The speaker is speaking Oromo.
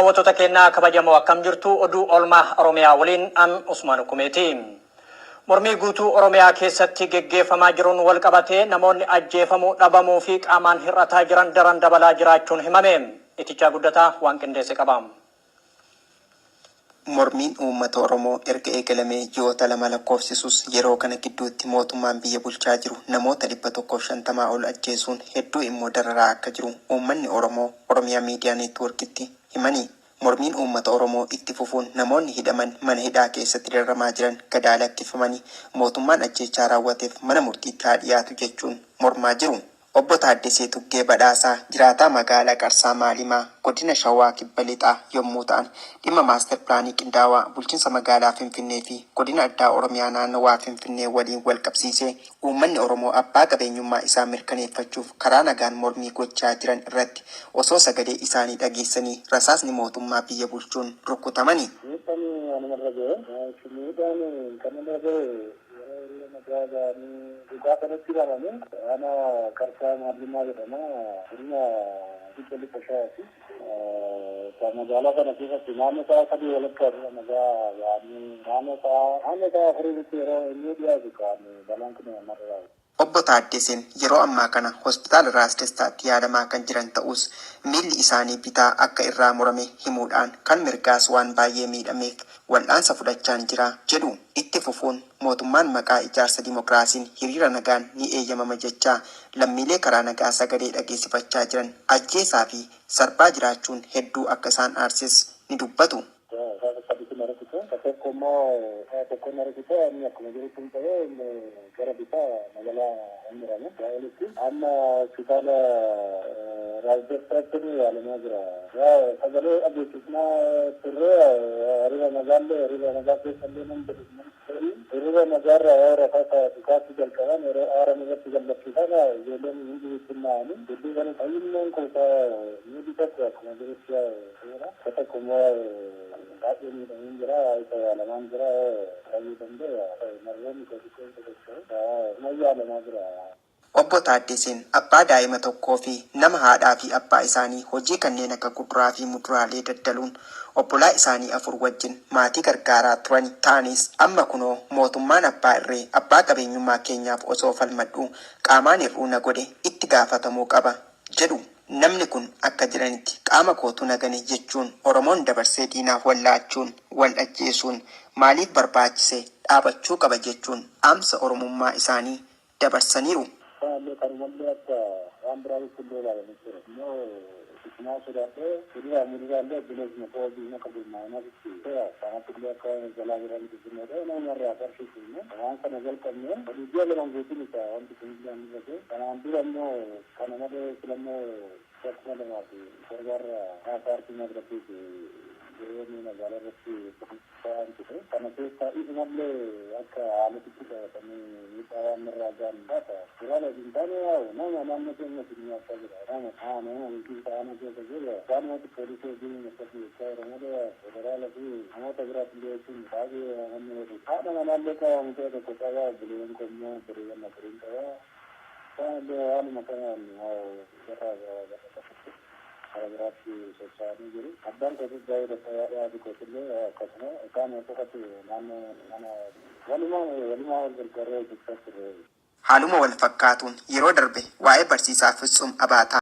Daawwattoota keenyaa kabajamoo, akkam jirtu? Oduu oolmaa Oromiyaa waliin an Usmaan Kumeeti. Mormii guutuu Oromiyaa keessatti geggeeffamaa jiruun wal qabatee namoonni ajjeefamuu, dhabamuu fi qaamaan hir'ataa jiran daran dabalaa jiraachuun himame. Itichaa Guddataa waan qindeesse qaba. Mormiin uummata Oromoo erga eegalamee ji'oota 2 lakkoofsisus yeroo kana gidduutti mootummaan biyya bulchaa jiru namoota 150 ol ajjeesuun hedduu immoo dararaa akka jiru uummanni Oromoo Oromia Media Network'tti himani. Mormiin uummata Oromoo itti fufuun namoonni hidhaman mana hidhaa keessatti dararamaa jiran gad haa lakkifamani, mootummaan ajjeechaa raawwateef mana murtiitti haa dhiyaatu jechuun mormaa jiru. Obbo Taaddesee Tuggee Badhaasaa jiraataa magaalaa Qarsaa Maalimaa, Godina Shawaa Kibba Lixaa yommuu ta'an, dhimma maastar pilaanii qindaawaa bulchinsa magaalaa Finfinnee fi Godina Addaa Oromiyaa Naannawaa Finfinnee waliin walqabsiisee uummanni Oromoo abbaa qabeenyummaa isaa mirkaneeffachuuf karaa nagaan mormii gochaa jiran irratti osoo sagalee isaanii dhageessanii rasaasni mootummaa biyya bulchuun rukutamani. Miidhaan anuma irra gahe. Miidhaan kan irra gahe yeroo hiriira nagaa ba'anii dhugaa kanatti hidhamanii aanaa Qarsaa Maallimmaa jedhama. Godina Kibba Lixa Shawaati. Magaalaa kana keessatti naannoo sa'a 3 walakkaa hiriira nagaa ba'anii naannoo sa'a 4tti yeroo inni dhiyaatu kan balaan kun namarra raawwate. Obbo Taaddeseen yeroo ammaa kana Hospitaala Raas Destaatti yaalamaa kan jiran ta'us, miilli isaanii bitaa akka irraa murame himuudhaan kan mirgaas waan baay'ee miidhameef wal'aansa fudhachaan jira jedhu. Itti fufuun mootummaan maqaa ijaarsa dimokiraasiin hiriira nagaan ni eeyyamama jechaa lammiilee karaa nagaa sagalee dhageessifachaa jiran ajjeesaa fi sarbaa jiraachuun hedduu akka isaan aarses ni dubbatu. Sa'a sadiitti na rukute. Tokko immoo sa'a tokko na rukute, inni akkuma jirutti hin ta'e, inni gara bitaa magaalaa hin murame. Olitti amma hospitaala Raas Destaatti yaalamaa jira. Sagalee dhageessisnaa turre, hiriira nagaallee, hiriira nagaa keessallee nan jedhu. Hiriira nagaarraa yoo rasaasa dhukaasuu jalqaban, yeroo aaran irratti gallattisan, ijoolleen hundi bittinnaa'anii gidduu sana fayyummaan kuusaa miilli tokko akkuma jirutti seera. Isa tokko immoo baay'ee miidhameen jira, isa yaalamaan jira, fayyuu danda'e narvoonni koo xiqqoo sosocho'u, yaalamaa jira. Obbo Taaddeseen abbaa daa'ima tokkoo fi nama haadhaa fi abbaa isaanii hojii kanneen akka kuduraa fi muduraalee daldaluun obbolaa isaanii afur wajjin maatii gargaaraa turani. Ta'anis amma kunoo mootummaan abbaa irree abbaa qabeenyummaa keenyaaf osoo falmadhuu qaamaan hir'uu na godhe itti gaafatamuu qaba jedhu. Namni kun akka jedhanitti qaama kootu na gane jechuun Oromoon dabarsee diinaaf wal laachuun wal ajjeesuun maaliif barbaachise, dhaabachuu qaba jechuun dhaamsa Oromummaa isaanii dabarsaniiru. Kanallee kanumallee akka waan biraatitti illee ilaalanii ture. Immoo isumaa sodaadhee fuduraa muduraallee obboleessuma koo wajjin akka gurmaa'inaatti kanatti illee akka jalaa biraan dubbinedha. Namarraa qarshii fuune waan kana jalqabne hojii ji'a 2 guutuun isaa wanti kun illee mul'ate. Kanaan dura immoo kana malee filannoo 2007rra paartii Madirakiif jireenya magaalaa irratti ta'an ture. Kana keessaa isumallee akka haalatitti qabatanii miidhaa waan irraa ga'an laata. Federaala hin taane yaa'u nama naannoo keenyatti nyaachaa jira. Nama nama bulchiinsa aanaa keessa jiru waanumatti poolisii wajjin akkasuma jechaa jira malee federaala fi namoota biraatti illee jechuun baay'ee namni godhu. Haadha manaallee qaba, mucaa tokko qaba, obboleeyyan koo immoo obboleeyyan afuriin qaba. Isaan illee waanuma kanaan gara gara biraatti socho'anii jiru. Abbaan kootis baay'ee dadhabaadha, haati kootillee akkasuma, isaan qofatu naannoo mana walumaa walumaa wal gargaaree hojjechaa turre. Haaluma wal fakkaatuun yeroo darbe waa'ee barsiisaa Fitsum Abaataa